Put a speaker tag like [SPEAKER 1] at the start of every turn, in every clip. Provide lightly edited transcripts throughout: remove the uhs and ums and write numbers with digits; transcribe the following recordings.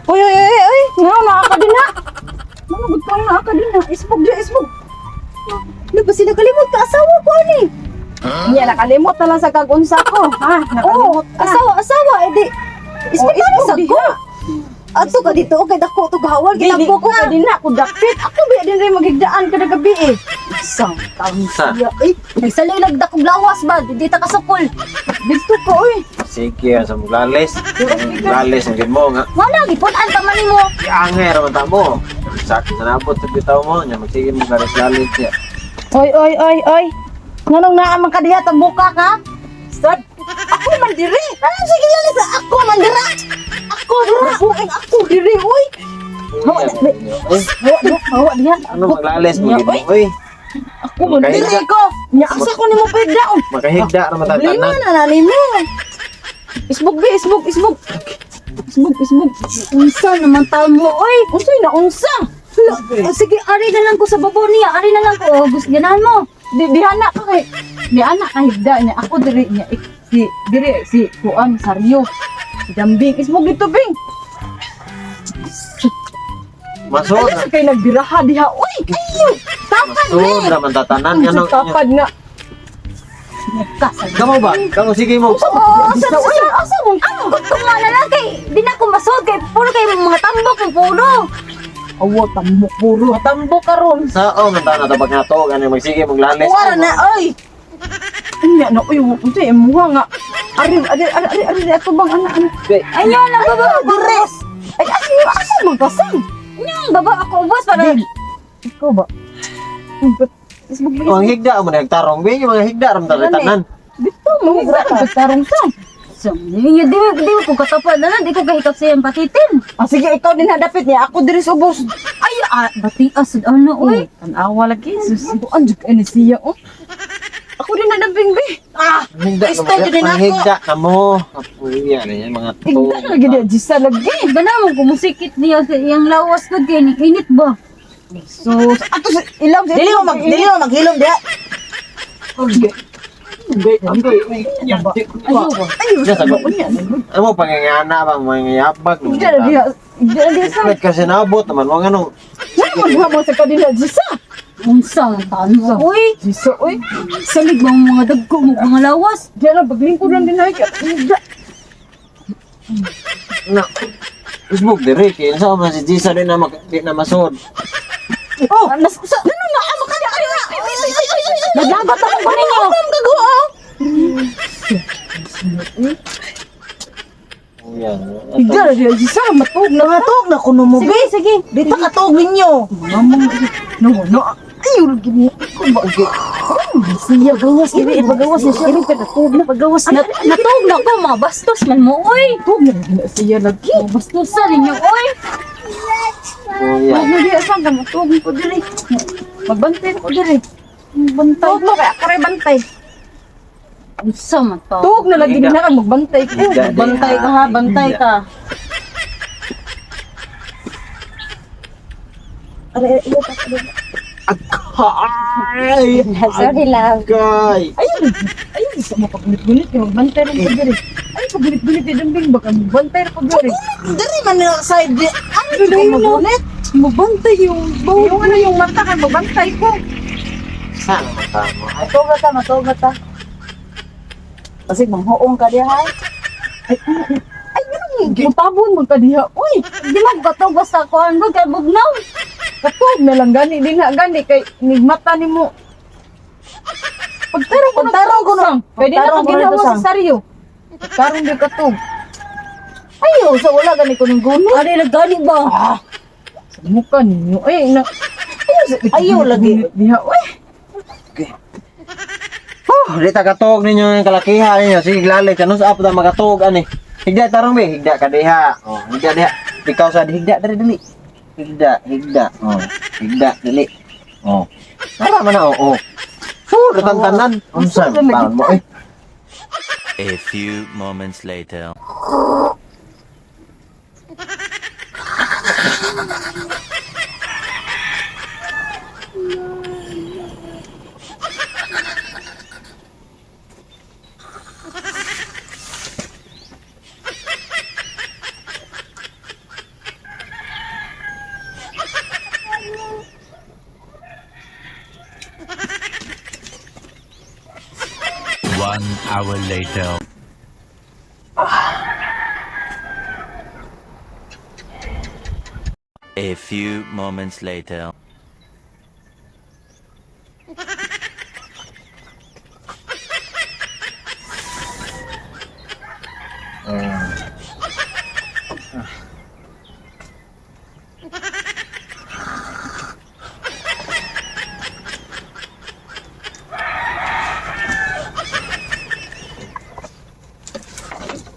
[SPEAKER 1] Uy, uy, uy, uy! Nga, naa ka din na! Manugod ka, naa ka din na! Isbog diya, isbog!
[SPEAKER 2] Ano ba sila kalimot ka asawa ko ani?
[SPEAKER 1] Niya, nakalimot na lang sa kagunsa ko. Ha?
[SPEAKER 2] Oh,
[SPEAKER 1] Nakalimot ka.
[SPEAKER 2] asawa, asawa edi.
[SPEAKER 1] Oh,
[SPEAKER 2] Isbog
[SPEAKER 1] isbog
[SPEAKER 2] sa
[SPEAKER 1] diha.
[SPEAKER 2] ko. Adto ka dito, okay dako to gahawal
[SPEAKER 1] Dili
[SPEAKER 2] gitambok
[SPEAKER 1] ko
[SPEAKER 2] ka.
[SPEAKER 1] ka din na, ako dapit. Ako ba din rin maghigdaan kada gabi eh.
[SPEAKER 2] Sang taon
[SPEAKER 3] Sa?
[SPEAKER 2] siya. Eh, nagsalig dakong lawas ba? Di ta kasukol.
[SPEAKER 1] Dito ko, uy.
[SPEAKER 3] Sige, sa muglalis. Lalis ang gid mo nga.
[SPEAKER 2] Wala gipun-an pa man nimo.
[SPEAKER 3] Iangay ra man ta mo. Sakit na nabot sa bitaw mo nya magsige mo lalis lalis niya.
[SPEAKER 1] Oy, oy, oy, oy. Nganong naa man ka diha, tambuka ka? Sad, ako man diri.
[SPEAKER 2] Ano sige lalis ako man dira.
[SPEAKER 1] Ako dira. Ako diri, uy.
[SPEAKER 3] Hawa Eh,
[SPEAKER 1] Hawa diha, hawa diha.
[SPEAKER 3] ano maglalis mo gid mo oy.
[SPEAKER 1] Ako man diri
[SPEAKER 3] Makahigda.
[SPEAKER 1] ko. Nya asa ko nimo pigdaon.
[SPEAKER 3] Makahigda ra man ta
[SPEAKER 1] Problema
[SPEAKER 3] tanan.
[SPEAKER 1] na na nimo. Isbog be, isbog, isbog. Isbog, isbog.
[SPEAKER 2] Unsa naman taon mo oy?
[SPEAKER 1] Unsay na unsa?
[SPEAKER 2] Hala, oh, sige, ari na lang ko sa babo niya. Ari na lang ko. Oh, gusto ganahan mo.
[SPEAKER 1] Di dihana ka kay ni ana ka higda niya ako diri niya si diri si kuan Saryo. Si Dambing isbog dito bing.
[SPEAKER 3] Masod.
[SPEAKER 1] Ay, kay nagbiraha diha. Uy, ayo. Tapad
[SPEAKER 3] Masod ra man ta tanan
[SPEAKER 1] Nga
[SPEAKER 3] nga
[SPEAKER 1] tapad nga.
[SPEAKER 2] Kasa.
[SPEAKER 3] Kamo ba? Kamo sige mo.
[SPEAKER 2] Oo, asa asa asa mo? Ano gusto nga na lang kay di na ko masod kay puro kay mga tambok ang puro.
[SPEAKER 1] Awa tambok puro. Tambok karon.
[SPEAKER 3] Sa oh man ta na tabag nato gani magsige mong lalis.
[SPEAKER 1] Wala na oy. Unya na oy, unsa imuha nga. Ari ari ari ari ari ato bang ana ana.
[SPEAKER 2] Ayo lang baba ako
[SPEAKER 1] Ay asa asa man kasang.
[SPEAKER 2] Nya baba ako ubos para
[SPEAKER 1] Dili. Ikaw ba? Isbog ba?
[SPEAKER 3] Mga higda mo nagtarong bi, mga higda ra man ta tanan.
[SPEAKER 1] Dito mo higda tarong sang.
[SPEAKER 2] So, di di di ko katapad na lang, di ko kahikap sa iyang patitin.
[SPEAKER 1] Ah, sige, ikaw din hadapit niya. Ako diri sa ubos.
[SPEAKER 2] Ay, ah, batias ano oy.
[SPEAKER 1] Uy, tanawa lagi. Sus, buan jud kay ni siya oh. Ako din hadaping bi. Ah,
[SPEAKER 3] Higda na mo.
[SPEAKER 1] Style din
[SPEAKER 3] Mga
[SPEAKER 1] ako.
[SPEAKER 3] higda na mo. Apuya na yan mga to.
[SPEAKER 1] Higda na lagi diya Jisa lagi.
[SPEAKER 2] Gana mo kumusikit niya sa iyang lawas ko kay ni init ba?
[SPEAKER 1] So, ato sa ilaw sa
[SPEAKER 4] Dili mo maghilom diha.
[SPEAKER 3] Agay. Agay.
[SPEAKER 2] Ayo ba?
[SPEAKER 1] Ay,
[SPEAKER 3] Diyan sa
[SPEAKER 1] unya.
[SPEAKER 3] Ano mo pangangana ba mga yabag?
[SPEAKER 1] Higda na diha. Higda na diha sa.
[SPEAKER 3] Kahit kasi nabot naman mga ano.
[SPEAKER 1] Wala man mo sa kanila Jisa.
[SPEAKER 2] Unsa ang taon mo oy?
[SPEAKER 1] Jisa oy.
[SPEAKER 2] Salig ba ang mga dagko mo mga lawas?
[SPEAKER 1] Diyan na paglingkod lang din ay. Higda.
[SPEAKER 3] Na. Usbog dire kay sa man si Jisa di na mak di na masod.
[SPEAKER 1] Oh, nas sa ano na amo ka ay ay ay ay ay.
[SPEAKER 2] Naglagot ako ba ninyo?
[SPEAKER 3] Yan.
[SPEAKER 1] Higda na diha Jisa matug na.
[SPEAKER 4] Nangatog na kuno mo
[SPEAKER 2] Sige,
[SPEAKER 4] bi.
[SPEAKER 2] sige.
[SPEAKER 4] Di ta katog ninyo.
[SPEAKER 1] No, no. Ay, lagi mo. Ako ba?
[SPEAKER 2] Siya gawas
[SPEAKER 1] Ini ipagawas niya siya. Ini pinatug na.
[SPEAKER 2] Pagawas na natog na ko mga bastos man mo oy.
[SPEAKER 1] Tug na lagi na siya lagi.
[SPEAKER 2] Mga bastosan ninyo oy.
[SPEAKER 3] Kuya.
[SPEAKER 1] Huwag na diya saan ka matug ko diri. Magbantay ko diri. Magbantay. Tug mo kay ako ray bantay.
[SPEAKER 2] Unsa man to?
[SPEAKER 1] Tug na lagi
[SPEAKER 3] Higda.
[SPEAKER 1] na ka magbantay ko.
[SPEAKER 3] Higda, di,
[SPEAKER 4] Bantay ka ha, bantay ka.
[SPEAKER 3] Agay.
[SPEAKER 2] Sorry love.
[SPEAKER 3] Agay.
[SPEAKER 1] Ayun. Ayun sa mo paggunit-gunit kay magbantay rin ko diri. Ay paggunit-gunit di dambing baka magbantay ra ko diri.
[SPEAKER 4] Diri man na side di. Ano
[SPEAKER 1] Ano
[SPEAKER 4] ko
[SPEAKER 1] yun,
[SPEAKER 4] magunit?
[SPEAKER 1] Magbantay yung yung ano yung mata kay magbantay ko.
[SPEAKER 3] Sana man ta mo. Ay,
[SPEAKER 4] Matog ta, matog ta. Basig manghuong ka diha. ha?
[SPEAKER 1] Ay, ay, ganun. Mutabon man ka diha. Uy,
[SPEAKER 2] Di mo katog basta kuan ko kay bugnaw.
[SPEAKER 1] katog na lang gani din na gani kay nigmata nimo. Pagtarong ko
[SPEAKER 4] Pagtarong ko
[SPEAKER 1] sang. Pwede na
[SPEAKER 4] pagtarong
[SPEAKER 1] ko
[SPEAKER 4] ko
[SPEAKER 1] ginawa
[SPEAKER 4] nito,
[SPEAKER 1] sa
[SPEAKER 4] sang.
[SPEAKER 1] saryo. Pagtarong di katog.
[SPEAKER 4] Ayo, sa wala gani ko ning gunit.
[SPEAKER 2] Ari na gani ba?
[SPEAKER 1] Ah, sa mukha ninyo. Ay, na.
[SPEAKER 4] Ayaw lagi.
[SPEAKER 1] Diha, uy.
[SPEAKER 3] Huh, di ta katog ninyo ang kalakihan ninyo. Sige lalis ano sa apda makatog ani. Higda tarong be, higda ka diha. Oh, higda diha. Ikaw sa higda diri dili. Higda, higda. Oh, higda dili. Oh. Tara man na oh. Oh. Huh, tanan. Unsa taon mo eh.
[SPEAKER 5] A few moments later. 1 hour later. A few moments later.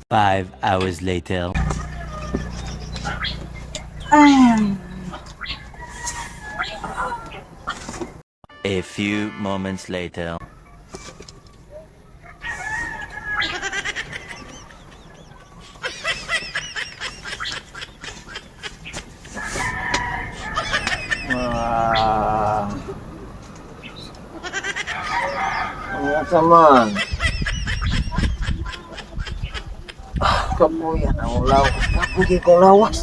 [SPEAKER 5] 5 hours later. A few moments later.
[SPEAKER 3] Ah. Ang asa man. Ah, kapuyan ang lawas. Kapuy kong lawas.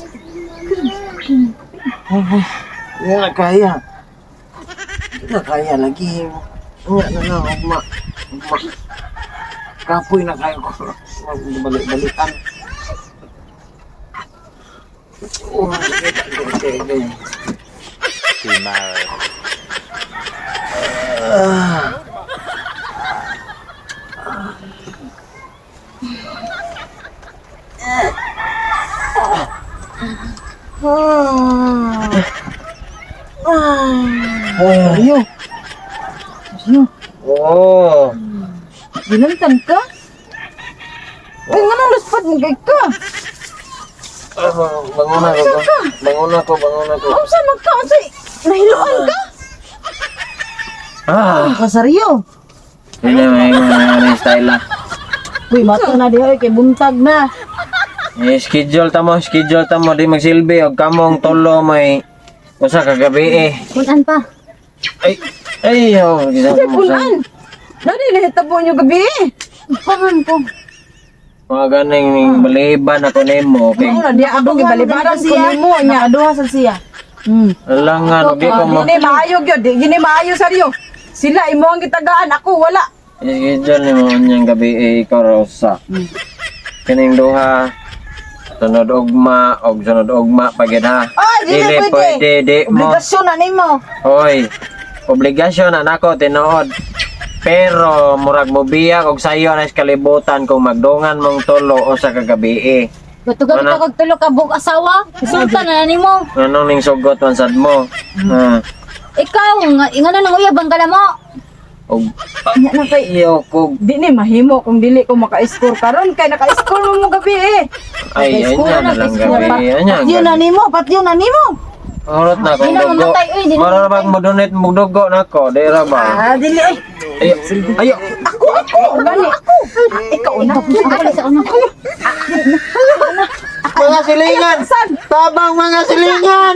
[SPEAKER 3] Hindi na kaya. Hindi na kaya lagi. Nga na lang, ugma. Ugma. Kapoy na kayo ko. Magbalik-balikan. Oh, sakit. Sakit.
[SPEAKER 5] Tomorrow.
[SPEAKER 1] Saryo. Saryo.
[SPEAKER 3] Oh.
[SPEAKER 1] Ginantan ka? Ay, nga nang luspad mo kay ka?
[SPEAKER 3] Ah, bangon na ko. Bangon na ko, bangon na ko.
[SPEAKER 1] Unsa man ka? Unsa? Nahiloan ka?
[SPEAKER 3] Ah,
[SPEAKER 4] Kasaryo.
[SPEAKER 3] hindi may mga style lah.
[SPEAKER 4] Uy, mato na diha oy, kay buntag na.
[SPEAKER 3] Eh, schedule ta mo di magsilbi og kamong tulo may usa ka gabi eh.
[SPEAKER 2] Kunan pa.
[SPEAKER 3] Ay, ay, oh, gisa
[SPEAKER 1] Unsa punan? Dali na hitabo nyo gabi eh.
[SPEAKER 2] Paman ko.
[SPEAKER 3] Mga ganing baliban ako nimo kay
[SPEAKER 1] Mao na diya ako gibalibaran ko nimo nya.
[SPEAKER 4] Nakaduha sa siya.
[SPEAKER 3] alangan og di ko mo.
[SPEAKER 1] Dili maayo gyud, di gini maayo saryo. Sila imo ang gitagaan, ako wala.
[SPEAKER 3] Schedule nimo unyang gabi eh, ikaw ra usa. Kining duha sunod ugma og sunod ugma pagid ha.
[SPEAKER 4] Ay, dili
[SPEAKER 3] Dili
[SPEAKER 4] pwede.
[SPEAKER 3] pwede, di mo.
[SPEAKER 4] Obligasyon na nimo.
[SPEAKER 3] Hoy, obligasyon na nako tinuod. Pero murag mobiyak og sayo na sa kalibutan kung magdungan mong tulo o sa kagabi eh.
[SPEAKER 2] Gatugan
[SPEAKER 3] Ano?
[SPEAKER 2] ka kag tulo ka buok asawa. Sultan na nimo.
[SPEAKER 3] Anong ning sugot man sad mo? Ha.
[SPEAKER 2] Ikaw nga ingano nang uyab ang kalamo.
[SPEAKER 3] Og
[SPEAKER 1] Nya na kay
[SPEAKER 3] iyo kog
[SPEAKER 1] di ni mahimo kung dili ko maka-score karon kay naka-score mo mo gabi eh.
[SPEAKER 3] ay
[SPEAKER 2] Nag-score
[SPEAKER 3] anya
[SPEAKER 2] na,
[SPEAKER 3] na lang
[SPEAKER 2] nag-score
[SPEAKER 3] gabi. Anya. ang
[SPEAKER 4] Patyo na
[SPEAKER 3] gabi.
[SPEAKER 4] nimo, patyo na nimo.
[SPEAKER 3] Hurot na kong
[SPEAKER 2] Di na
[SPEAKER 3] dugo.
[SPEAKER 2] mamatay, oy, di na
[SPEAKER 3] Mara bag mo donate mo dugo nako, di ra ba?
[SPEAKER 4] Ah, dili oy.
[SPEAKER 3] Ayo, ayo.
[SPEAKER 1] Ako ako gani. Ako. Ikaw na.
[SPEAKER 2] Ako sa una.
[SPEAKER 3] Mga silingan. Tabang mga silingan.